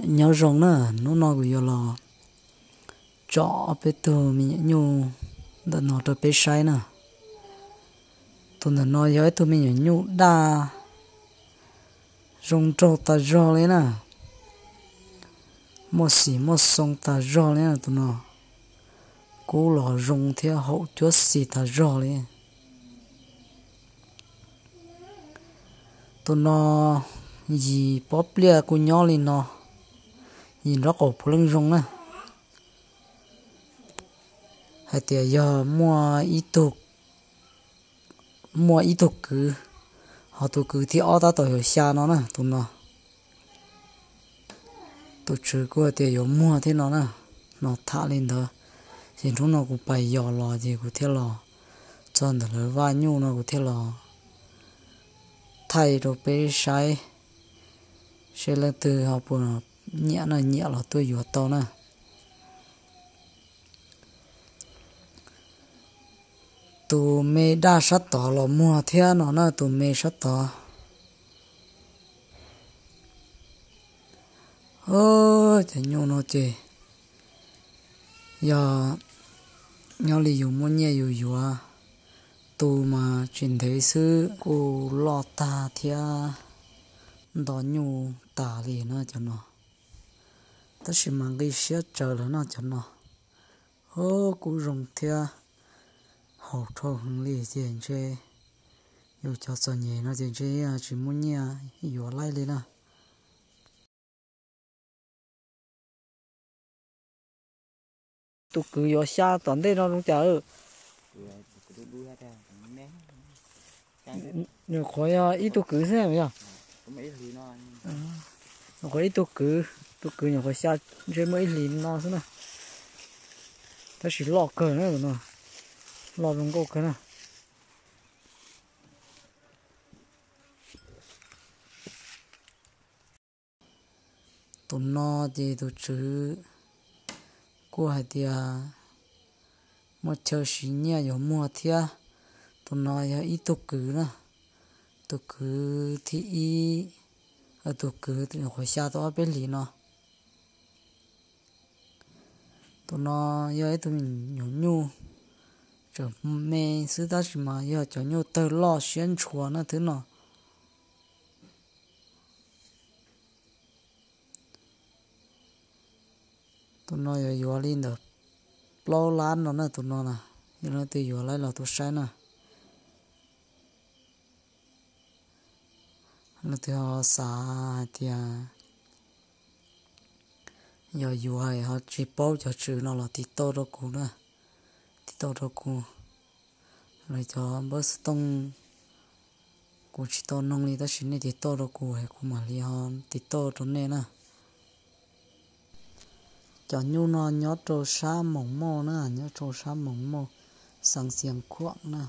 Nyob zoo na, hnub no kuv yuav los tso peb tug me nyuam nyuj ntawm no rau peb saib na. Tus ntawm no yog ib tug me nyuam nyuj daj zoo nraug tas zog li na, muaj xim muaj xoo tas zog li na tus no, kub los zoo thiab haum cuab xis tas zog li. Tus no yim pob pliaj kuj nyob li no, yim nraub qaum puav leej zoo na. Hais tias yog muaj ib tug, muaj ib tug kwv, ho tus kwv thib ob tab tom yuav xya no na tus no. Tus tswv kuj hais tias yuav muag thiab no na, no tham li ntawd. Ces hnub no kuv pais yos los ces kuv thiaj los txog ntawm lawv vaj nyuj no kuv thiaj los thaij rau peb saib, seb leej twg ho puas nyiam na, nyiam los tuaj yuav tau na. Tus me daj sab tod los muag thiab no na, tus me sab tod. Cov nyuj no ces yog nyob li yus muaj nyiaj yus yuav, tu mas tsis ntev xwb kuj loj tag thiab nto nyuj tas li na cov no. Tab sis mas nqi siab tsawv lawm no cov no. Kub zoo thiab haum dhau heev li ces ntshe yus cov txom nyem no ces ntshe tsis muaj nyiaj yuav laij li na. Tus kwv yuav xya tom ntej no zoo cas? Nyuam qhuav yog ib tug kwv xwb yog? Nyuam qhuav ib tug kwv, tus kwv nyuam qhuav xya ntshe muaj ib hlis no xwb na. Tab sis loj kawg na, loj zoo nkauj kawg na. Tus no ces tus tswv kuj hais tias muaj chaw siv nyiaj yuav muag thiab. Tus no yog ib tug kwv na, tus kwv thib ib, tus kwv nyuam qhuav xya tau ob peb hlis no. Tus no yog ib tug nyuam nyuj tseem me xwb tab sis mas yog cov nyuj tawg loj siab ntshua na thwb no. Tus no yuav yuav li ntawm plaub lab no na tus no na. Yog leej twg yuav laij los tuaj saib na. Leej twg ho xav hais tias yog yuav ho tsis paub cov tswv no los tiv tauj rau kuv na, tiv tauj rau kuv. Lawv cov npawb xov tooj kuv tsis tau noog li tab sis nej tiv tauj rau kuv es kuv mam li ho tiv tauj rau nej na. Cov nyuj no nyob rau sab Moos Mauj na, nyob rau sab Moos Mauj, xeev Xiav Khuam na.